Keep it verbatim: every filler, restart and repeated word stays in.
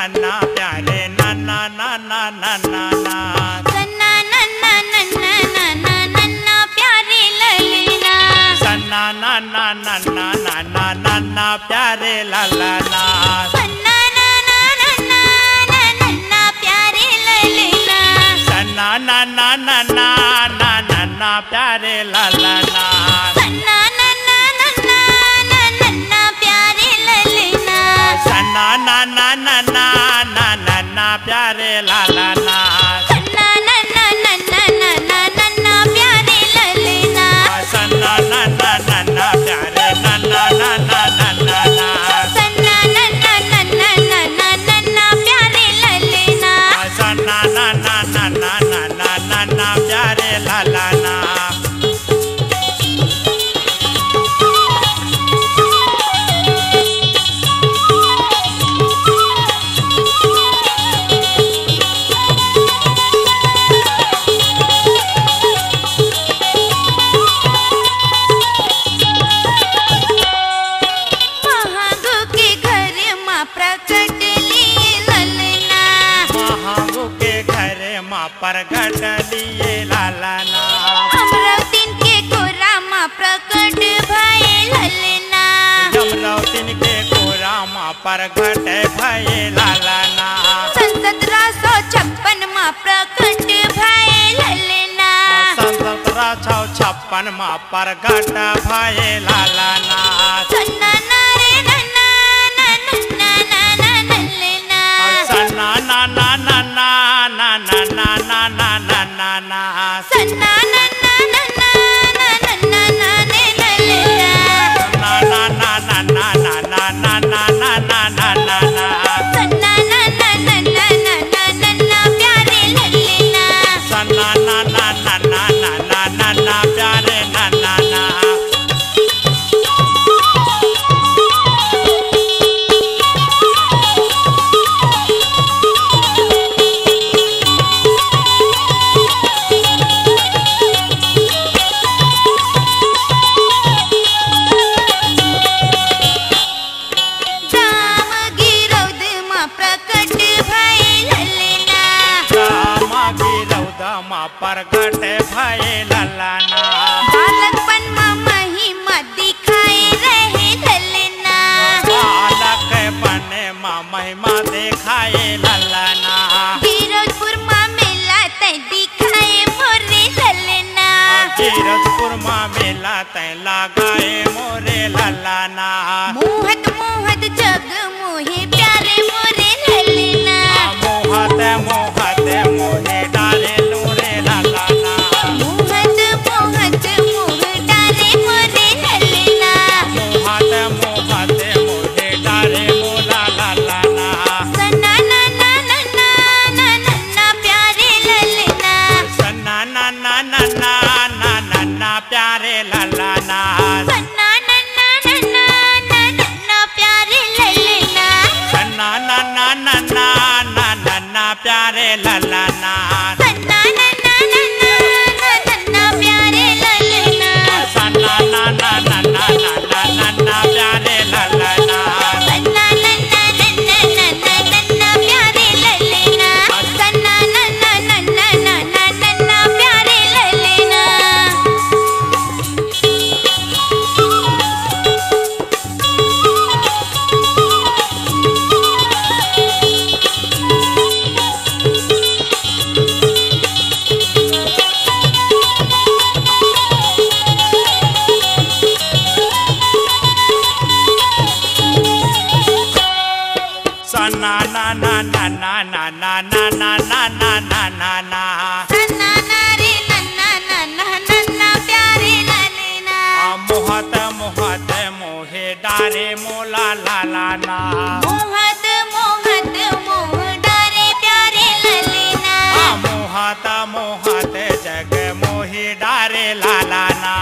नन्ना प्यारे नन्ना नन्ना नन्ना ना। सन्ना नन्ना नन्ना नन्ना नन्ना प्यारे ललना। सन्ना नन्ना नन्ना नन्ना नन्ना प्यारे ललना। सन्ना नन्ना नन्ना नन्ना नन्ना प्यारे ललना। सन्ना नन्ना नन्ना नन्ना नन्ना प्यारे ललना। सन्ना नन्ना नन्ना नन्ना नन्ना प्यारे ललना। सन्ना नन्ना नन्ना नन्ना नन्ना प्यारे ललना। सन्ना नन्ना नन्ना नन्ना नन्ना प्यारे ललना। सन्ना नन्ना नन्ना प्यारे नन्ना नन्ना नन्ना ना। सन्ना नन्ना नन्ना नन्ना नन्ना प्यारे ललना। सन्ना नन्ना नन्ना नन्ना नन्ना प्यारे ललना। महागो के घर मा प्रकट लिए ललना। महागो के घर मा प्रगट लिए ललना। अमरावतीन के कोरा मा प्रकट भए ललना। अमरावतीन के कोरा मा प्रगट भए ललना। सन सतरा सौ छप्पन मा प्रकट भए ललना। सन सतरा सौ छप्पन मा प्रगट भए ललना। सन्ना ना रे नन्ना, ना नन्ना ना ना ना ललना। सन्ना ना ना ना ना ना ना ना ना ना ना ना। सन्ना नन्ना नन्ना ना नन्ना ना ने ललना। ना ना ना ना ना ना ना ना ना ना ना ना। सन्ना नन्ना नन्ना ना ना नन्ना प्यारे ललना। सन्ना ना ना ना ना ना ना ना ना प्यारे नन्ना ना। राम गिरौद मा प्रकट भए ललना। राम गिरौद मा प्रकट भए ललना। बालकपन मा महिमा दिखाए रहे ललना। बालकपन मा महिमा दिखाए ललना। गिरौदपुर मा मेला तैं दिखाए मोरे ललना। गिरौदपुर मा मेला तैं लगाए मोरे ललना। मोहत मोहत जग मोहे प्यारे मोरे ललना। मोहत मोहत मोहे डारे मोरे ललना। मोहत मोहत मोहे डारे मोरे ललना। मोहत मोहत मोहे डारे मोला ललना। सन्ना नन्ना नन्ना ना नन्ना प्यारे ललना। सन्ना नन्ना नन्ना ना नन्ना प्यारे ललना। सन्ना नन्ना नन्ना ना नन्ना प्यारे ललना। सन्ना नन्ना नन्ना ना नन्ना प्यारे ललना। सन्ना नन्ना नन्ना ना नन्ना प्यारे ललना। सन्ना नन्ना नन्ना ना नन्ना प्यारे ललना। सन्ना नन्ना नन्ना ना नन्ना प्यारे ललना। सन्ना नन्ना नन्ना ना नन्ना प्यारे ललना। सन्ना ना ना ना ना ना ना ना ना ना ना ना ना। सन्ना ना रे नन्ना नन्ना नन्ना प्यारे ललना। आ मोहत मोहत मोहे डारे मोला ललना। मोहत मोहत मोह डारे प्यारे ललना। आ मोहत मोहत जग मोहे डारे ललना।